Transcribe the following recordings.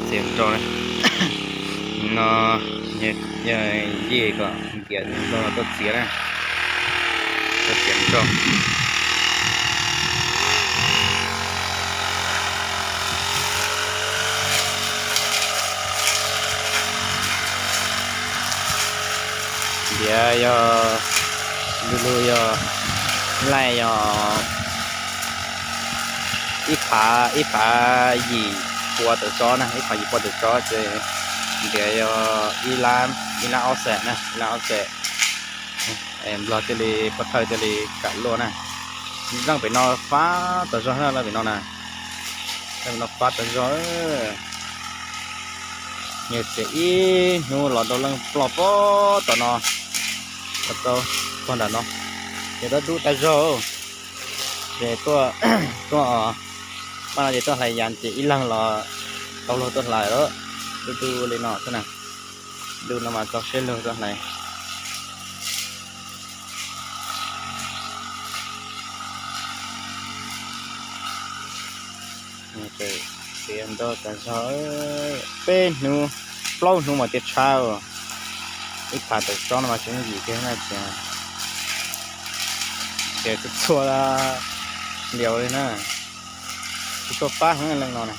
Txiav nroj na. No yog yij kom ntiav nroj los tuaj txiav na. Tuaj txiav nroj. Ntiav yog, lug lug yog, laij yog ib phav, ib phav yim pua tawm tsob na, ib phav yim pua tawm tsob ces ntiav yog ib lab, ib lab ob xees na, ib lab ob xees. Nplog thiaj li, pov thawj thiaj li kam luaj na. Zeej pem no fab tas zog na, pem no na. Pem no fab tas zog. Nyias txiav ib hnub los rau leej ploj pob tom no, tau tog nram no, ces tau dub tas zog. Ces tuaj, tuaj, pab no ces tuaj hlais yas ces ib leeg los tau luag tuaj hlais lawm. Dub dub li no xwb na. Dub no mas txaus siab luag tuaj hlais. Txiav nroj tas zog, peb hnub, plaub hnub mas thiaj tshab. Ib phav tawm tsob no mas tseem yim kiag na, txiav, txiav txhua txhua liaus li na. Tsis tshua fab heev leej no na.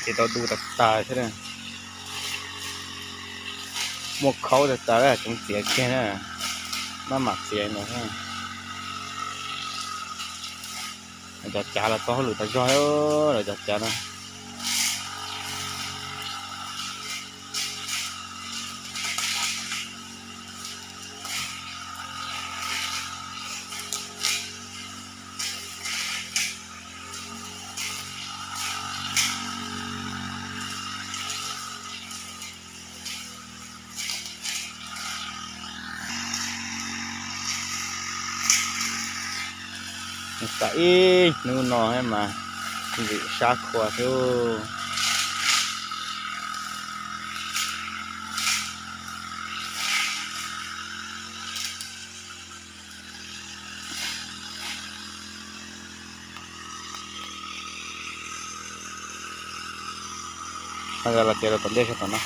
Ces tau du tas tas thiab, muaj khaub tas tas, tsoov txiav kiag na, maj mam txiav ntawd. Lawv cov cav los tau hauj lwm tas zog, lawv cov cav no. Tau ib hnub no mas ntxim sab khua xwb. Los txiav rau tom ntej sab tom no.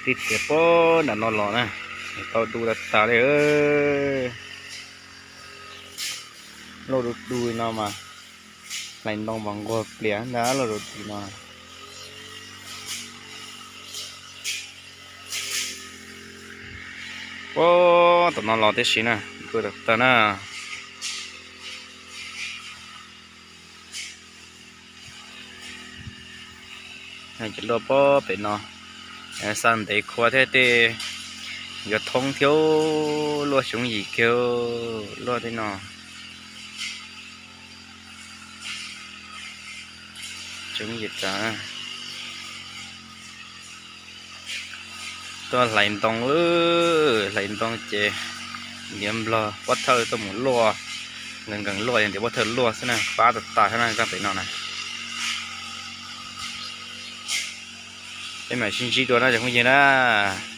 Tib txiav puag nram no los na, tau du tas tas li. Lauj, du du no mas hlais ntoo mas nquag plias ntag, lauj, du du no. Puag tom no los tib si na, du tas tas na. Ces luaj puag pem no, xa ntev khua thiab tej, yuav thoob thiab, luaj xyoob yim kiag, luaj tej no. Xyoob yim tas. Tuaj hlais ntoo, hlais ntoo ces ntiav nplog pob thawj tuaj mus luaj, nkees nkees luaj, ntiav pob thawj luaj xwb na, fab tas tas xwb na, zaj pem no na. Mam sib ntsib dua na cov phooj ywg na.